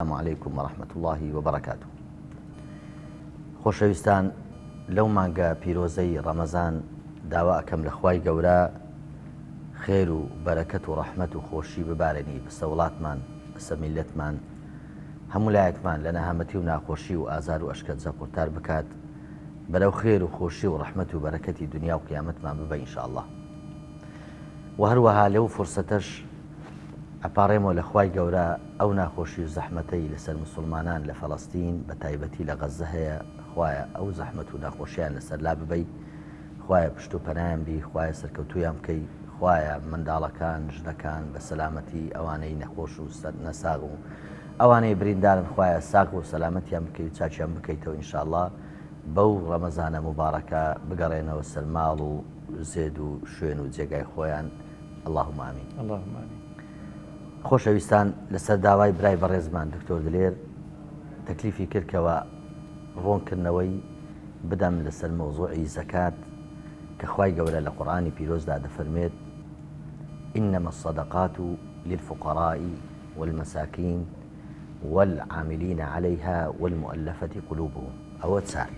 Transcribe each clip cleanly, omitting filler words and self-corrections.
السلام علیکم و رحمة اللە و بەرەکاته خۆشەویستان لەو مانگە پیرۆزەی ڕەمەزان داوا ئەکەم لە خوای گەورە خێر و بەرەکەت و ڕەحمەت و خۆشی ببارێنی بەسە وڵاتمان بەسە میلەتمان هەموو لایەکمان لە نەهامەتی و ناخۆشی و ئازار و ئەشکەنجە قورتار بکات بەرەو خێر و خۆشی و ڕەحمەت و بەرەکەتی دنیا و قیامەتمان ببە ان شاء اللە وە هەروەها لەو فرسەتەش ئەپاڕێمەوە لە خوای گەورە ئەو ناخۆشی و زەحمەتەی لەسەر موسوڵمانان لە فەلەستین بە تایبەتی لە غەززە هەیە خوایە ئەو زەحمەت و ناخۆشیان لەسەر لا ببەی خوایە پشت و پەنایان بی خوایە سەرکەوتوویان بکەی خوایە منداڵەکان ژنەکان بە سەلامەتی ئەوانەی نەخۆش و سەر نەساغ و ئەوانەی بریندارن خوایە ساغ و سەلامەتیان بکەی و چاکیان بکەیتەوە ان شاء اللە بەو ڕەمەزانە موباڕەکە بگەڕێنەوە سەر ماڵ و زێد و شوێن و جێگای خۆیان اللهم آمین. اللهم آمین. خۆشەویستان لەسەر داوای برای بەڕێزمان دکتۆر دلێر تەکلیفی کرد کەوا ڕۆنکردنەوەی بدەم لەسەر مەوزوعی زەکات کە خوای گەورە لە قورئانی پیرۆزدا دەفەرموێت انما الصدقات للفقراء والمساکین والعاملین علیها والمؤلفة قلوبهم ئەوە چار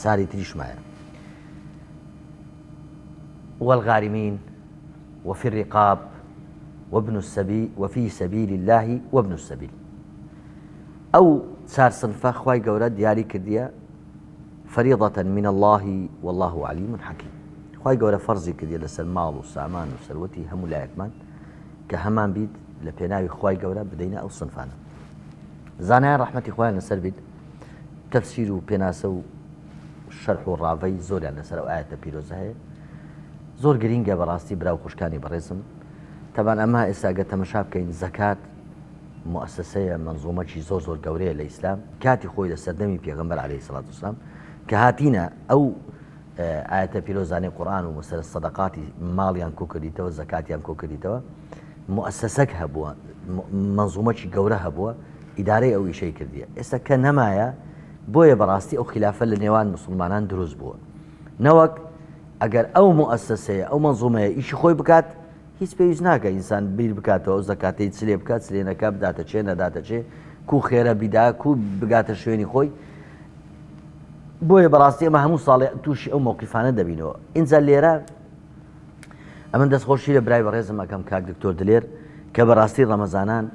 چاری تریش مایە والغارمین وفی الرقاب وابن السبیل وفی سبیل اللە وابن السبیل ئەو چار سنفە خوای گەورە دیاری کردیە فریضة من اللە واللە علیم حکیم خوای گەورە فەرزی کردیە لەسەر ماڵ و سامان و سەروەتی هەموو لایەکمان کە هەمان بیت لە پێناوی خوای گەورە بدەینە ئەو سنفانە زانایان ڕەحمەتی خۆیان لەسەر بیت تەفسیر و پێناسە و شەرح و ڕاڤەی زۆریان لەسەر ئەو ئایەتە پیرۆزە هەیە زۆر گرینگە بەڕاستی برا و خوشکانی بەڕێزم تەبان ئەمە ئێستا گەر تەمەشا بکەین زەکات موئەسەسەیە مەنزومەکی زۆر زۆر گەورەیە لە ئیسلام کاتی خۆی لە سەردەمی پێغەمبەر عەلەیهی سەڵات وسلام کە هاتینە ئەو ئایەتە پیرۆزانەی قورئان و مەسەلە سەدەقاتی ماڵیان کۆ کردیتەوە زەکاتیان کۆ کردیتەوە موئەسەسەک هەبووە مەنزومەکی گەورە هەبووە ئیدارەی ئەو ئیشەی کردیە ئێستا کە نەمایە بۆیە بەڕاستی ئەو خلافە لە نێوان مسلمانان دروست بووە نەوەک ئەگەر ئەو موئەسەسەیە ئەو مەنزومەیە ئیشی خۆی بکات هیچ پێویست ناکە ئینسان بیر بکاتەوە ئەو زەکاتەی چ لێ بکات چ لێ نەکا بداتە چێ نەداتە چێ کو خێرە بیدا کو بگاتە شوێنی خۆی بۆیە بەڕاستی ئەمە هەموو ساڵێ تووشی ئەو مەوقیفانە دەبینەوە ئینجا لێرە ئەمن دەستخۆشی لە برای بەڕێزم ئەکەم کاک دکتۆر دلێر کە بەڕاستی ڕەمەزانان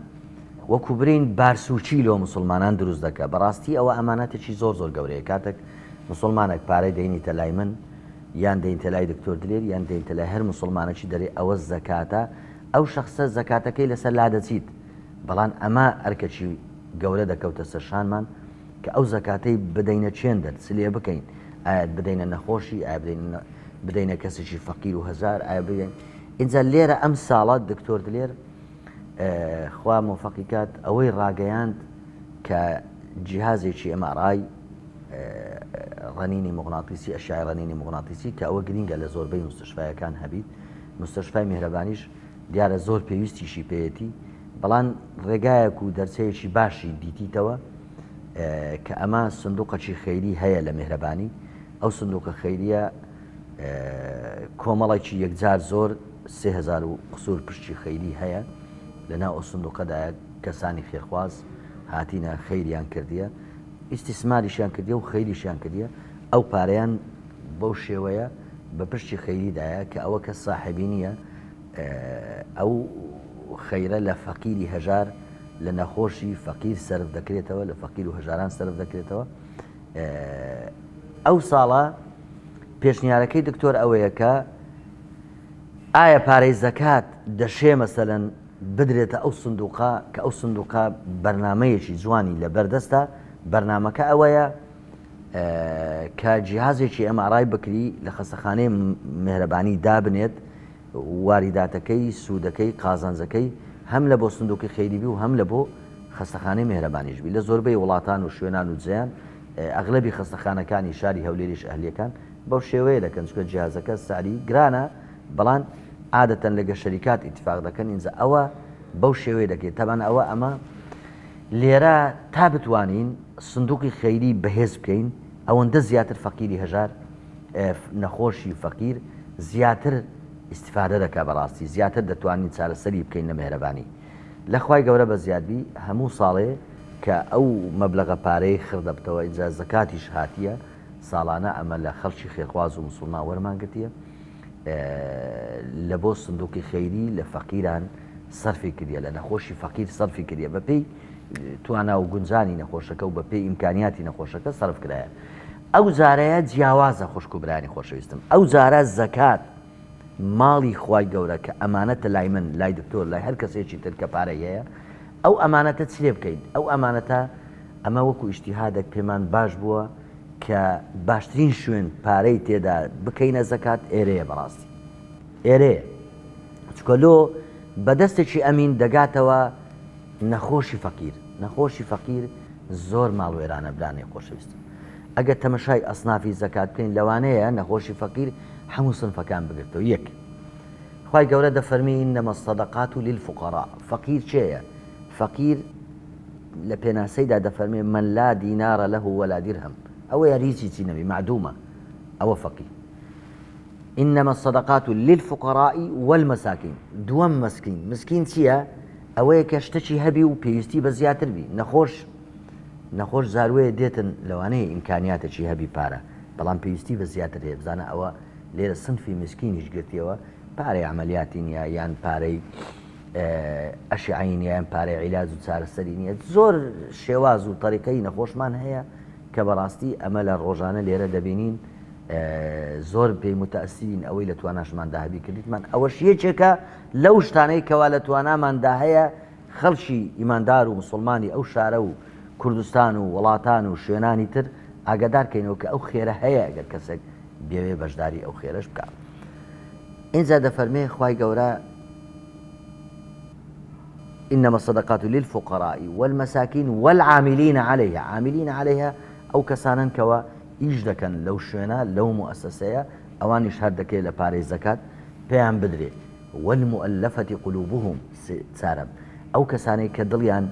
وەکو برین بارسوچی لۆ مسلمانان دروست دەکە بەڕاستی ئەوە ئەماناتێکی زۆر زۆر گەورەیە کاتێک مسلمانێک پارەی دەینیتە لای من یان دەینتە لای دکتۆر دلێر یان دەینتە لای هەر مسلمانەکی دەرێ ئەوە زەکاتە ئەو شخصە زەکاتەکەی لەسەر لادەچیت بەڵام ئەمە ئەرکەکی گەورە دەکەوتە سەر شانمان کە ئەو زەکاتەی بدەینە چێندەر چ لێ بکەین ئایا بدەینە نەخۆشی ئایا بدەینە بدەینە کەسێکی فەقیر و هەژار ئایا بدەین ئینجا لێرە ئەم ساڵە دکتۆر دلێر خوا مۆفەقی کات ئەوەی ڕاگەیاند کە جیهازێکی MRI ڕەنینی مغناطیسی ئەشیای ڕەنینی مغناطیسی کە ئەوە گرینگە لە زۆربەی مستشفایەکان هەبیت مستشفای میهرەبانیش دیارە زۆر پێویستیشی پێیەتی بەڵام ڕێگایەک و دەرچەیەکی باشی دیتیتەوە کە ئەمە سندوقەکی خەیری هەیە لە میهرەبانی ئەو سندوقە خەیریە کۆمەڵێکی یەکجار زۆر 3000 و قسوور پشتی خەیری هەیە لەناو ئەو سندوقەدایە کەسانی خێرخواز هاتینە خەیریان کردیە ئیستیسماریشیان کردیە و خەیریشیان کردیە ئەو پارەیان بەو شێوەیە بە پشتی خەیریدایە کە ئەوە کەس ساحێبی نییە ئەو خەیرە لە فەقیری هەژار لە نەخۆشی فەقیر سەرف دەکرێتەوە لە فەقیر و هەژاران سەرف دەکرێتەوە ئەو ساڵە پێشنیارەکەی دکتۆر ئەوەیە کە ئایا پارەی زەکات دەشێ مەسەلەن بدرێتە ئەو سندوقە کە ئەو سندوقە بەرنمەیەکی جوانی لە بەردەستە بەرنمەکە ئەوەیە کە جیهازێکی MRI بکری لە خەستەخانەی مهرەبانی دابنێت واریداتەکەی سوودەکەی قازانجەکەی هەم لە بۆ سندوقی خەیری بی و هەم لە بۆ خەستەخانەی مهرەبانیش بی لە زۆربەی وڵاتان و شوێنان و جێیان ئەغلەبی خەستەخانەکانی شاری هەولێریش ئەهلیەکان بەو شێوەیە دەکەن چونکە جیهازەکە سعری گرانە بەڵام عادەتەن لەگە شەریکات ئیتفاق دەکەن ئینجا ئەوە بەو شێوەیە دەکرێت تەبان ئەوە ئەمە لێرە تا بتوانین سندوقی خەیری بەهێز بکەین ئەوەندە زیاتر فەقیری هەژار نەخۆشی فەقیر زیاتر ئیستفادە دەکا بەڕاستی زیاتر دەتوانین چارەسەری بکەین لە مێهرەبانی لە خوای گەورە بەزیادبی هەموو ساڵێ. کە ئەو مەبلەغە پارەی خڕ دەبتەوە ئینجا زەکاتیش هاتیە ساڵانە ئەمە لە خەڵکی خێرخواز و مسوڵمان وەرمان گرتیە لە بۆ سندوقی خەیری لە فەقیران سەرفی کردیە لە نەخۆشی فەقیر سەرفی کردیە بەپێی توانا و گونجانی نەخۆشەکە و بەپێی ئیمکانیاتی نەخۆشەکە سەرف کرایە ئەو جارەیە جیاوازە خوشک و برانی خۆشەویستم ئەو جارە زەکات ماڵی خوای گەورە کە ئەمانەتە لای من لای دکتۆر لای هەر کەسێکی تر کە پارەی هەیە ئەو ئەمانەتە چ لێ بکەین ئەو ئەمانەتە ئەمە وەکو ئیجتیهادێک پێمان باش بووە کە باشترین شوێن پارەی تێدا بکەینە زەکات ئێرەیە بەڕاستی ئێرەیە چکە لۆ بە دەستێکی ئەمین دەگاتەوە نەخۆشی فەقیر نەخۆشی فەقیر زۆر ماڵوێرانە برانەی خۆشەویستم ئەگەر تەمەشای ئەسنافی زەکات بکەین لەوانەیە نەخۆشی فەقیر هەموو سنفەکان بگرتەوە یەک خوای گەورە دەفەرمی انما الصدقات للفقراء فەقیر کێیە فەقیر لە پێناسەیدا دەفەرمێ من لا دینار له ولا درهم ئەوەی هەر هیچی چی نەبی مەعدومە ئەوە فەقیر انما الصدقات للفقراء والمساکین دووەم مسکین مسکین چییە ئەوەیە کە شتەکی هەبی و پێویستی بە زیاتر بی نەخۆش نەخۆش زاروەیە دێتن لەوانەیە ئیمکانیاتەکی هەبی پارە بەڵام پێویستی بە زیاتر هەیە بزانە ئەوە لێرە سنفی مسکینیش گرتیەوە پارەی عملیاتی نییە یان پارەی ئەشعەی نییە یان پارەی عیلاج و چارەسەری نییە زۆر شێواز و تەریقەی نەخۆشمان هەیە کە بەڕاستی ئەمە لە ڕۆژانە لێرە دەبینین زۆر پێی متەسیرین ئەوەی لە تواناشماندا هەبی کردیتمان ئەوەش یەکێکە لەو شتانەی کەوا لە تواناماندا هەیە خەڵکی ئیماندار و مسلمانی ئەو شارە و کوردستان و وڵاتان و شوێنانی تر ئاگادار کەینەوە کە ئەو خێرە هەیە ئەگەر کەسێک بیەوێ بەشداری ئەو خێرەش بکا. ئینجا دەفەرمێ خوای گەورە انما الصدقات للفقراء والمساکین والعاملین علیها عاملین علیها ئەو کەسانەن کەوا ئیش دەکەن لەو شوێنە لەو موئەسەسەیە ئەوانیش هەر دەکرێ لە پارەی زەکات پێیان بدرێ والمؤلفة قلوبهم چارەم ئەو کەسانەی کە دڵیان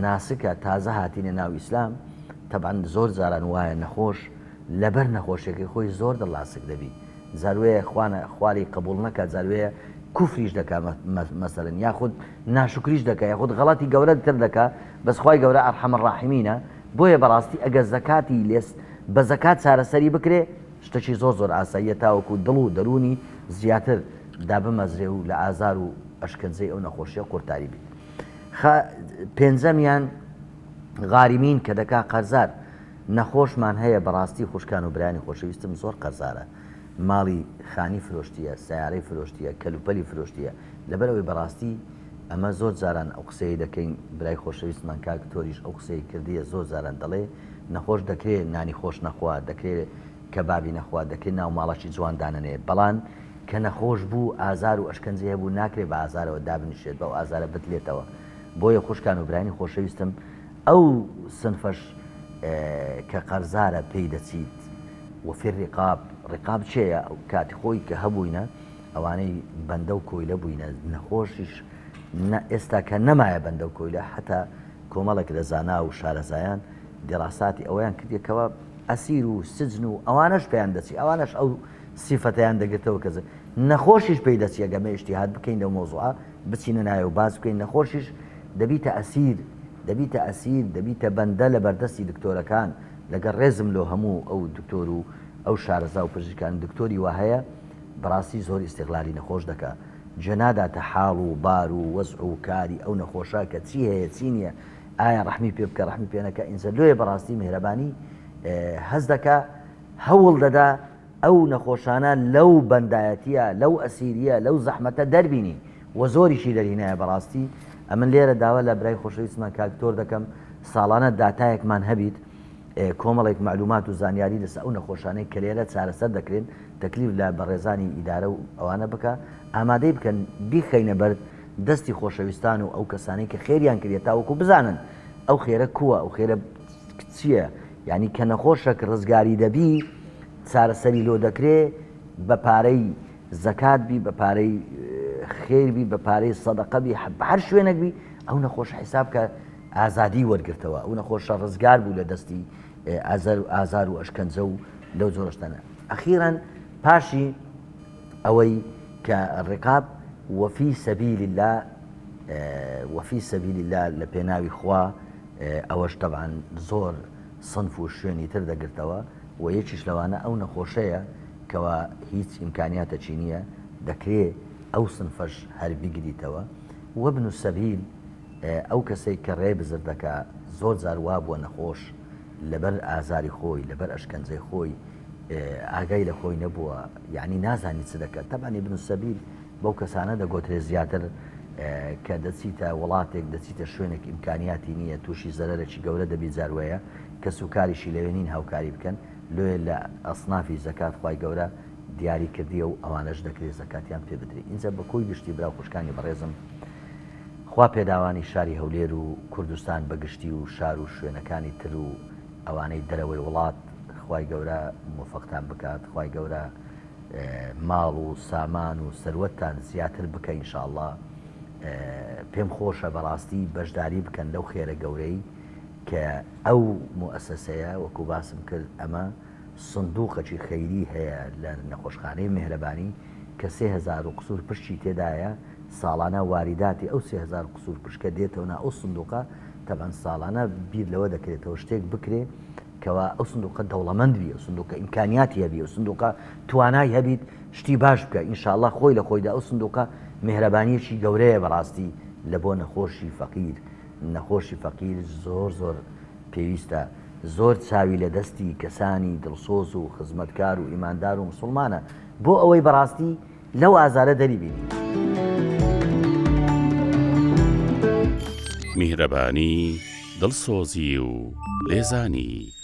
ناسکە تازە هاتینە ناو ئیسلام تەبعەن زۆر جاران وایە نەخۆش لەبەر نەخۆشیەکەی خۆی زۆر دڵ ناسک دەبی جاروەیە خوانە خواری قبوڵ نەکا جاروەیە کوفریش دەکا مەسەلەن یاخود ناشکریش دەکا یاخود غەڵەتی گەورە تر دەکا بەس خوای گەورە ئەرحەم الراحمینە بۆیە بەڕاستی ئەگەر زەکاتی لێس بە زەکات چارەسەری بکرێ شتەکی زۆر زۆر ئاساییە تاوەکو دڵ و دەروونی زیاتر دابمەزرێ و لە ئازار و ئەشکەنجەی ئەو نەخۆشیە قورتاری بیت. خە پێنجەمیان غاریمین کە دەکا قەرزار نەخۆشمان هەیە بەڕاستی خوشکان و برایانی خۆشەویستم زۆر قەرزارە ماڵی خانی فرۆشتیە سەیارەی فرۆشتیە کەلوپەلی فرۆشتیە لەبەر ئەوەی بەڕاستی ئەمە زۆر جاران ئەو قسەی دەکەین برای خۆشەویستمان کاک تۆریش ئەو قسەی کردیە زۆر جاران دەڵێ نەخۆش دەکرێ نانی خۆش نەخوا دەکرێ کەبابی نەخوا دەکرێ ناو ماڵەکی جوان دانەنێ بەڵان کە نەخۆش بوو ئازار و ئەشکەنجەی هەبوو ناکرێ بە ئازارەوە دابنیشێت بەو ئازارە بتلێتەوە بۆیە خوشکان و برایانی خۆشەویستم ئەو سنفەش کە قەرزارە پێی دەچیت وفی الرقاب ڕقاب چێیە ئەو کاتی خۆی کە هەبووینە ئەوانەی بەندە و کۆیلە بووینە نەخۆشیش نە ئێستا کە نەمایە بەندە و کۆیلە حتا کۆمەڵێک لە زانا و شارەزایان دیڕاساتی ئەوەیان کردیە کەوا ئەسیر و سجن و ئەوانەش پێیان دەچی ئەوانەش ئەو سیفەتەیان دەگرتەوە کە نەخۆشیش پێی دەچی ئەگەر مە ئیجتیهاد بکەین لەو مەوزوعە بچینە ناوێ و باس بکەین نەخۆشیش دەبیتە ئەسیر دەبیتە ئەسیر دەبیتە بەندە لە بەردەستی دکتۆرەکان لەگەڵ ڕێزم لۆ هەموو ئەو دکتۆر و ئەو شارەزا و پزیشکان دکتۆری وا هەیە بەڕاستی زۆر ئیستیغلالی نەخۆش دەکا جێ ناداتە حاڵ و بار و وەزع و کاری ئەو نەخۆشە کە چی هەیە چی نییە ئایا ڕەحمی پێ بکە ڕەحمی پێ نەکە ئینجا لۆیە بەڕاستی میهرەبانی هەست دەکا هەوڵ دەدا ئەو نەخۆشانە لەو بەندایەتیە لەو ئەسیریە لەو زەحمەتە دەربینی وە زۆریشی دەرهینایە بەڕاستی ئەمن لێرە داوا لە برای خۆشەویستمان کاک تۆر دەکەم ساڵانە داتایەکمان هەبیت کۆمەڵێک مەعلومات و زانیاری لەسەر ئەو نەخۆشانەی کە لێرە چارەسەر دەکرێن تەکلیف لە بەڕێزانی ئیدارە و ئەوانە بکە ئامادەی بکەن بیخەینە بەر دەستی خۆشەویستان و ئەو کەسانەی کە خێریان کردیە تاوەکو بزانن ئەو خێرە کووە ئەو خێرە چییە یعنی کە نەخۆشەک ڕزگاری دەبی چارەسەری لۆ دەکرێ بە پارەی زەکات بی بە پارەی خێر بی بە پارەی سەدەقە بی بە هەر شوێنێک بی ئەو نەخۆش حیساب کە ئازادی وەرگرتەوە ئەو نەخۆشە ڕزگار بوو لە دەستی ئازار و ئازار و ئەشکەنجە و لەو جۆرەشتانە ئەخیرەن پاشی ئەوەی کە ڕقاب وفی سەبیل الله وفی سەبیل الله لە پێناوی خوا. ئەوەش تەبعەن زۆر سنف و شوێنی تر دەگرتەوە و یەکیش لەوانە ئەو نەخۆشەیە کەوا هیچ ئیمکانیاتەکی نییە دەکرێ ئەو سنفەش هەر بیگریتەوە. وابن السبیل ئەو کەسەی کە ڕێ بزر دەکا زۆر جار وابووە نەخۆش لەبەر ئازاری خۆی لەبەر ئەشکەنجەی خۆی ئاگای لە خۆی نەبووە یعنی نازانی چ دەکات تەبعەن ابن السبیل بەو کەسانە دەگۆترێ زیاتر کە دەچیتە وڵاتێک دەچیتە شوێنێک ئیمکانیاتی نییە تووشی زەرەرێکی گەورە دەبی جاروەیە کەس و کاریشی لەوێ نین هاوکاری بکەن لۆیە لە ئەسنافی زەکات خوای گەورە دیاری کردیە و ئەوانەش دەکرێ زەکاتیان پێ بدرێ ئینجا بە کۆی گشتی برا و خوشکانی بەڕێزم خوا پێداوانی شاری هەولێر و کوردستان بە گشتی و شار و شوێنەکانی تر و ئەوانەی دەرەوەی وڵات خوای گەورە مۆفەقتان بکات خوای گەورە ماڵ و سامان و سەروەتتان زیاتر بکە ان شاء اللە پێم خۆشە بەڕاستی بەشداری بکەن لەو خێرە گەورەی کە ئەو موئەسەسەیە وەکو باسم کرد ئەمە سندوقەکی خەیری هەیە لە نەخۆشخانەی مێهرەبانی کە 3000 و قسور پشکی تێدایە ساڵانە واریداتی ئەو 3000 قسور پشکە دێتەوە نا ئەو سندوقە تەبعەن ساڵانە بیر لەوە دەکرێتەوە شتێک بکرێ کەوا ئەو سندوقە دەوڵەمەند بی ئەو سندوقە ئیمکانیاتی هەبی ئەو سندوقە توانای هەبیت شتی باش بکە ئینشاءاللە خۆی لە خۆیدا ئەو سندوقە مێهرەبانیەکی گەورەیە بەڕاستی لە بۆ نەخۆشی فەقیر نەخۆشی فەقیر زۆر زۆر پێویستە زۆر چاوی لە دەستی کەسانی دڵسۆز و خزمەتکار و ئیماندار و مسوڵمانە بۆ ئەوەی بەڕاستی لەو ئازارە دەری بینی. میهرەبانی، دڵسۆزی و لێزانی.